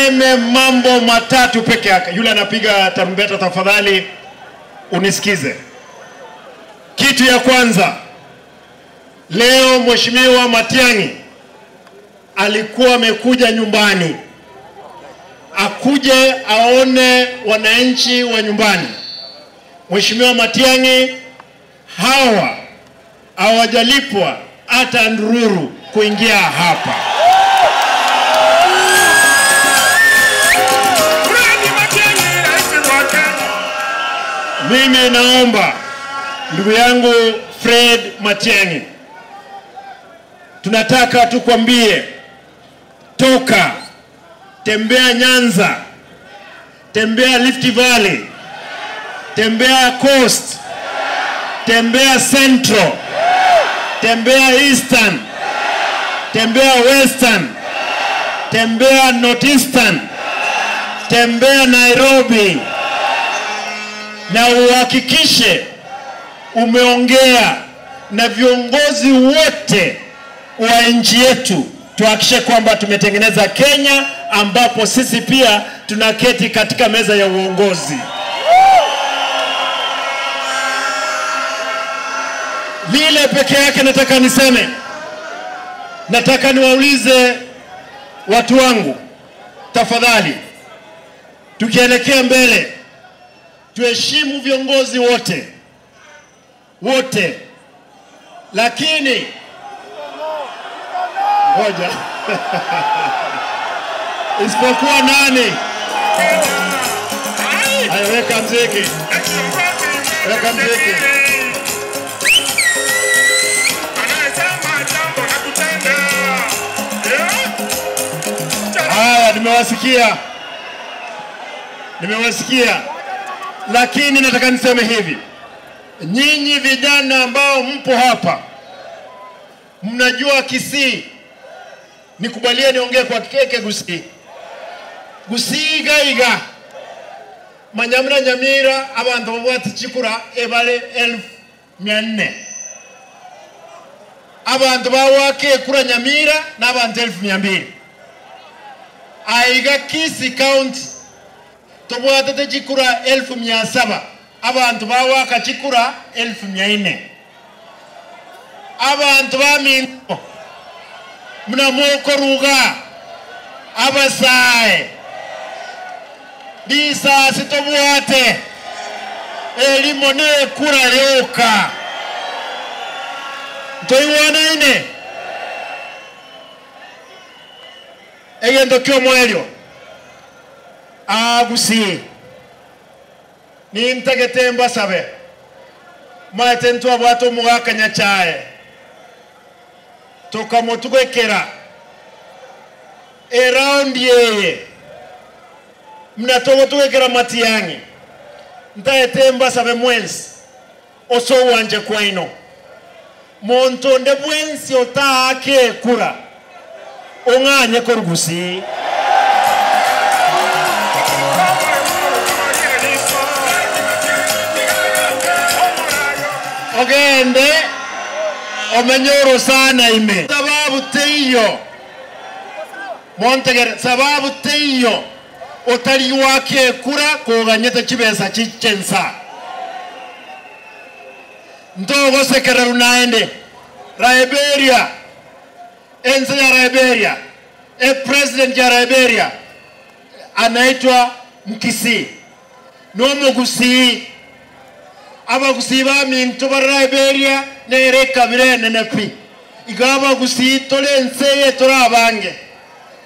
Niseme mambo matatu peke yake. Yule anapiga tarumbeta, tafadhali unisikize. Kitu ya kwanza, leo Mheshimiwa Matiang'i alikuwa amekuja nyumbani akuje aone wananchi wa nyumbani. Mheshimiwa Matiang'i, hawa hawajalipwa hata ndururu kuingia hapa. Mimi naomba ndugu yangu Fred Matiang'i, tunataka tukwambie, toka tembea Nyanza, tembea Rift Valley, tembea Coast, tembea Central, tembea Eastern, tembea Western, tembea Northeastern, tembea Nairobi na uhakikishe umeongea na viongozi wote wa nchi yetu, tuhakikishe kwamba tumetengeneza Kenya ambapo sisi pia tunaketi katika meza ya uongozi. Lile peke yake nataka niseme, nataka niwaulize watu wangu, tafadhali, tukielekea mbele, tuheshimu viongozi wote wote, lakini ngoja isipokuwa nani? Haya, weka mziki, weka mziki. Haya, nimewasikia, nimewasikia, lakini nataka niseme hivi, nyinyi vijana ambao mpo hapa mnajua Kisii, nikubalie niongee kwa keke Gusii. Gusii gaiga manyamira nyamira abantu babwate chikura ebale 1400 abantu bawake ekura nyamira n'abantu 200,000 aiga Kisii County tobwatete chikura 700,000 abantu bawaka chikura 400,000 abantu baminto mnamokoruga abasae risasi tobwate elimo nekura yoka ntoiwanaine egento kiomoerio agusii nintagete mbasabe maete ntwabwate omogaka Nyachae tokamotugekera eraundi eye mnatogotugekera Matiang'i ntaete mbasabe mwensi ose owanje kwaino monto onde bwensi otaake ekura ong'anye korugusii. Ogende omenye orosana ime sababu teiyo montegere sababu teiyo otari wake ekura koganyete chibesa chichensa ntogosekereru naende Liberia ense ya Liberia e president ya Liberia anaitwa Mkisii nomogusii abagusii baminto ba Liberia nere ekabira enene pi iga abagusii tore ense eye tore abange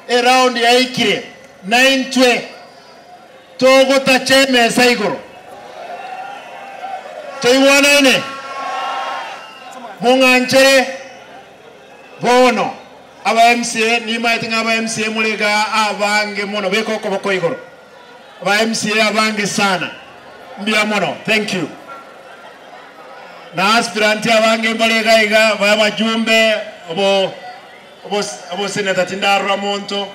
eraundi yaikire naintwe togotacha emesa igoro toiwanaine mong'anchere bono aba MCA nimaete ng'a aba MCA murega abange mono beka okoboko igoro aba MCA abange sana mbuya mono thank you na aspirant abange mbarega iga ba abajumbe obo obo obo seneta tindarora monto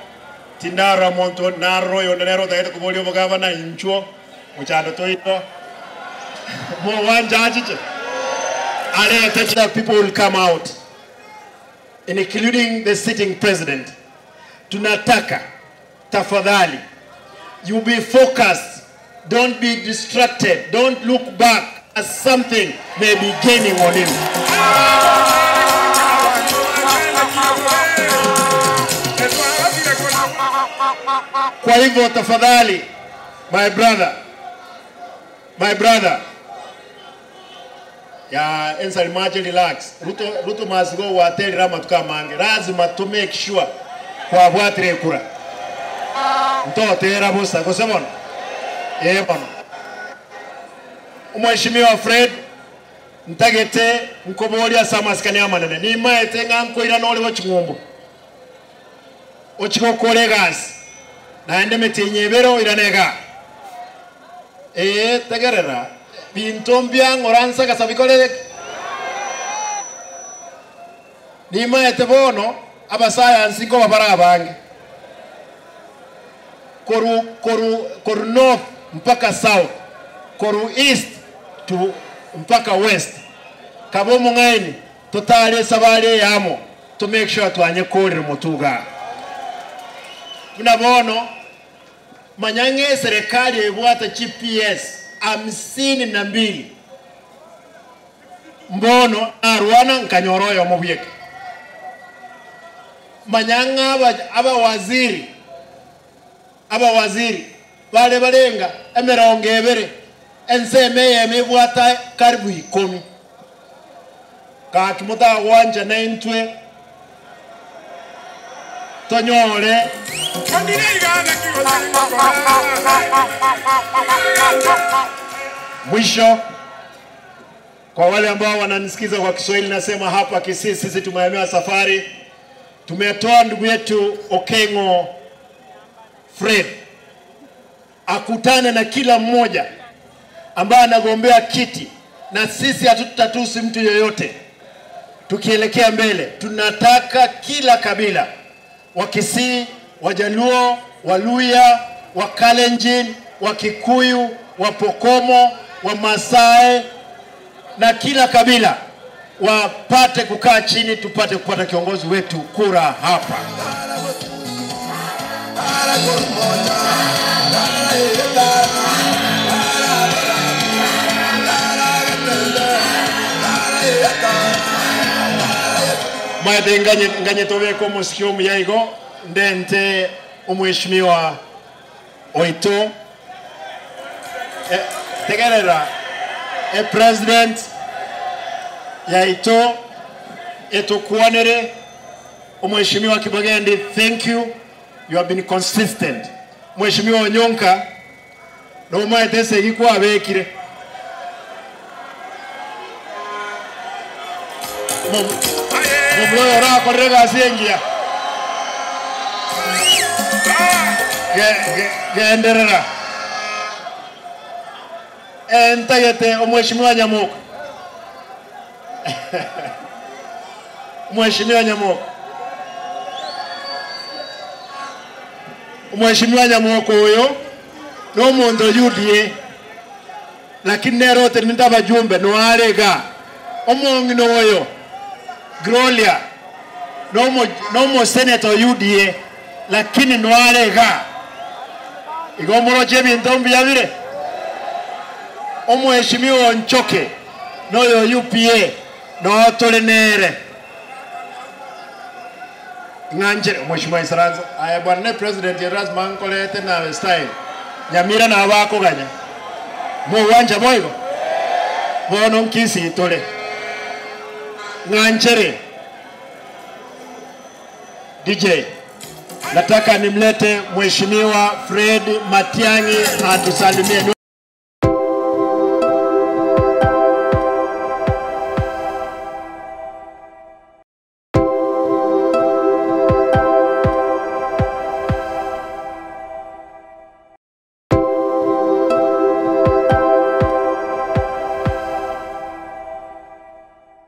tindarora monto narora oyonde nere otagete koboria obogabana inchuo mochando toito mowanjachiche arete that people will come out including the sitting president. Tunataka Tafadhali, you be focused, don't be distracted, don't look back as something may be gaining on you. Kwa hivyo tafadhali, my brother, my brother, ya Ensari Mache relax. Ruto, Ruto must go waterera amatuko amange. Lazima to make sure kwabwatire ekura. Ntotera bosa gose bono? Ee bono. Omweshimiwa Fred ntagete nkoboria ase amasikani amanene. Nimaete ng'a nkoirana ore gochia ng'umbu. Ochie gokora egasi naende emetienyi ebere oirane igaa. Ee, tegerera, binto mbiang'ora nsagasa bikorere ki? Nimaete bono abasayansi nkoba bare abange, korwa korwa korwa north mpaka south, korwa east to mpaka west. Kabe omong'aini, totare esabari eyamo to make sure twanyekorire motwe igaa. Buna bono. Manya ng'a eserekari ebwate chi PS hamsini na mbili. Mbono narwana nkanyora oyomo bweka. Manya ng'a abawaziri abawaziri bare barenga emerongo ebere, ensemo eyemo ebwate karibu ikomi. Gaki motagwancha naintwe tonyore. Mwisho, kwa wale ambao wananisikiza kwa Kiswahili, nasema hapa Kisii sisi tumehamia safari, tumetoa ndugu yetu Okengo Fred akutane na kila mmoja ambaye anagombea kiti, na sisi hatutatusi mtu yoyote. Tukielekea mbele, tunataka kila kabila, Wakisii, Wajaluo, Waluya, Wakalenjin, Wakikuyu, Wapokomo, Wamasai na kila kabila wapate kukaa chini, tupate kupata kiongozi wetu kura hapa. Maete nganye, nganye tobeka omosike omuya igo ndente omweshimiwa oito e, tegerera e president yaito etokwanere omweshimiwa Kibagendi, thank you, you have been consistent. Mweshimiwa Onyonka nomaete esegi kwabekire Momura oyo orakorire egasi engiya. Genderera. Entagete omweshimiwa Nyamoka. Omweshimiwa Nyamoka. Omweshimiwa Nyamoka oyo nomonto UDA lakini nere otenenete abajumbe noare igaa. Omong'ina oyo Gloria nomoseneta o UDA lakini noare igaa. Igo moroche ebinto mbuya bire. Omweshimiwa Onchoke noyo UPA noo tore nere. Ng'anchere omweshimiwa Isaransa. Aye bwana ne president ere lasima nkorete nawe style. Nyamira nabo bakoganya. Mogwancha boigo? Bono nkisii tore. Ng'anchere DJ. Nataka nimlete Mheshimiwa Fred Matiang'i atusalimie.